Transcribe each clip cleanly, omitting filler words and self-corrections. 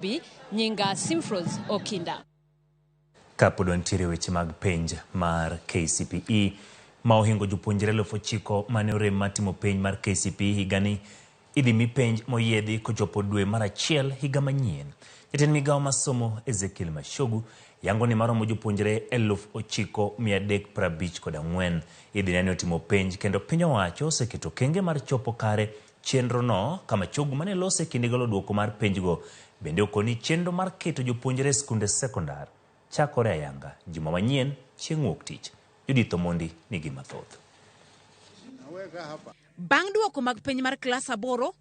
Nairobi, nyinga Simfros Okinda. Kapod wantiere weche mag penj mar KCPE ma ohingo jopuonjre 9,000 mane orem mar timo penj mar KCPE higani idhi mi penj moyiedhi kochopo dwe mar achiel higa manyien. Jatend migawo mar somo Ezekiel Machogu yango ni maromo jopuonjre 9,354 idhi nene otimo penj kendo piny owacho oseketo okenge mar chopo kare chenrono ka Machogu mane lose kinde golo duoko mar penjgo bende okoni chenro mar keto jopuonjre e skunde sekondar chakore ayanga juma manyien chieng' wuok tich. Judith Omondi nigi mathoth. Bang' duoko mag penj mar klas 8,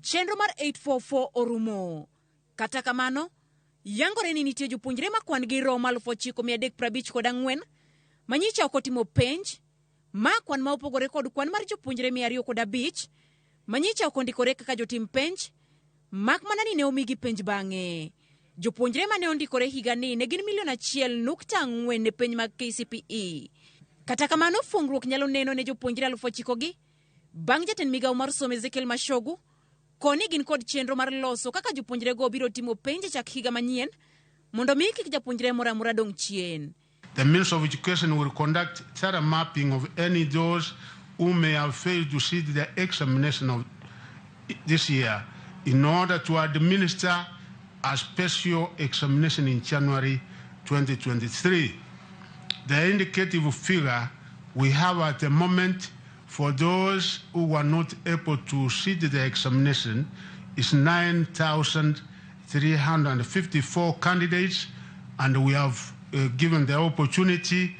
chenro mar 844 orumo. Kata kamano, yangore ni nitie jopuonjre ma kwan gi romo 9,354 manyicha ok otimo penj, ma kwan ma opogore kod kwan mar jopuonjre 205 manyicha ok ondikore kaka jotim penj, mak mana ni ne omigi penj bang'e. Jopuonjre mane ondikore higani ne gin milion 1.4 ne penj mag KCPE. Kata kamano, fungruok nyalo neno ne jopuonjre 9,000 gi bang' jatend migawo mar somo Ezekiel Machogu koni gin kod chenro mar loso kaka jopuonjrego biro timo penj e chak higa manyien mondo mi kik japuonjre moro amora dong' chien. The Ministry of Education will conduct thorough mapping of any those who may have failed to sit the examination of this year in order to administer a special examination in January 2023. The indicative figure we have at the moment for those who were not able to sit the examination is 9,354 candidates, and we have given the opportunity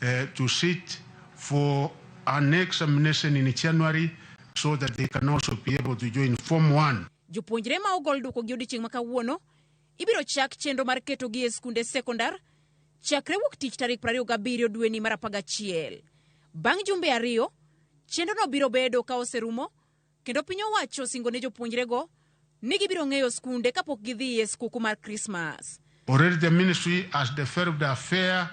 to sit for an examination in January so that they can also be able to join Form 1. Jopuonjre ma ogol duoko gi odiechieng' ma kawuono ibiro chak chenro mar ketogi e skunde sekondar chakre wuok tich tarik 27 dweni mar 11. Bang' jumbe 2, chenrono biro bedo ka oserumo kendo piny owacho osingo ne jopuonjrego ni gibiro ng'eyo skunde kapok gidhi e skuku mar Krismas. Already the ministry has developed a fair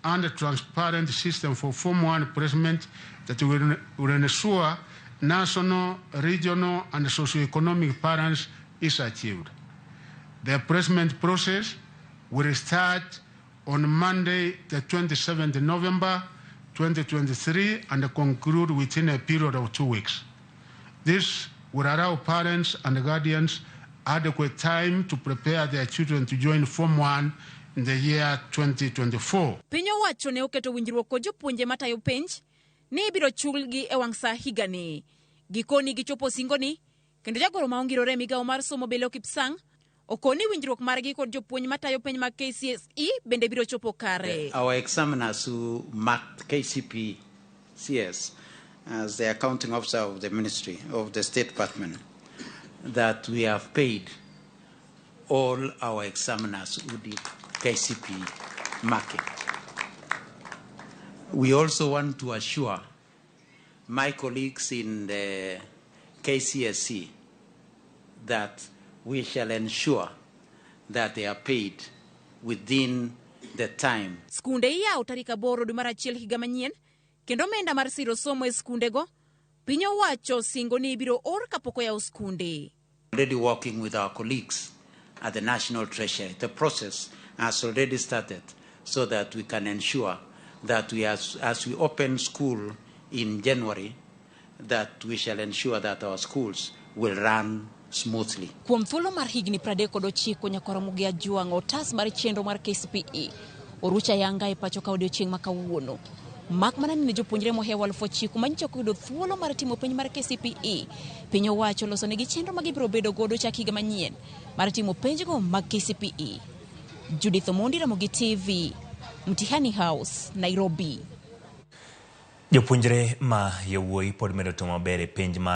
and transparent system for Form 1 placement that will ensure national, regional and socio-economic balance is achieved. The placement process will start on Monday, the 27th November 2023 and conclude within a period of 2 weeks. This will allow parents and guardians adequate time to prepare their children to join Form 1 in the year 2024. Piny owacho ne oketo winjruok kod jopuonje matayo penj ni ibiro chulgi e wang' sa higani. Gikoni gichopo singoni kendo jagoro ma ongirore e migawo mar somo Belio Kipsang okoni winjruok margi kod jopuonj matayo penj mag KCSE bende biro chopo kare. Our examiners who marked KCPE CS as the accounting officer of the Ministry of the State Department, that we have paid all our examiners who did KCPE marking. We also want to assure my colleagues in the KCSE that we shall ensure that they are paid within the time. Skunde iyawo tarik 8 dwe mar 1 higa manyien kendo omenda mar siro somo e skundego piny owacho singo ni ibiro or kapok oyaw skunde. Already working with our colleagues at the National Treasury. The process has already started so that we can ensure that as we open school in January, that we shall ensure that our schools will run smoothly. Kuom thuolo mar higni 39 nyaka Ramogi Ajwang' otas mar chenro mar KCPE oruch ayanga e pacho ka odiochieng' ma kawuono. Mak mana ni ne jopuonjre mohewo 9,000 manyicha ok oyudo thuolo mar timo penj mar KCPE, piny owacho loso negi chenro ma gibiro bedo godo chak higa manyien mar timo penjgo mag KCPE. Judith Omondi, Ramogi TV, Mtihani House, Nairobi. Jopuonjre ma yawuoyi pod medo timo maber e penj mar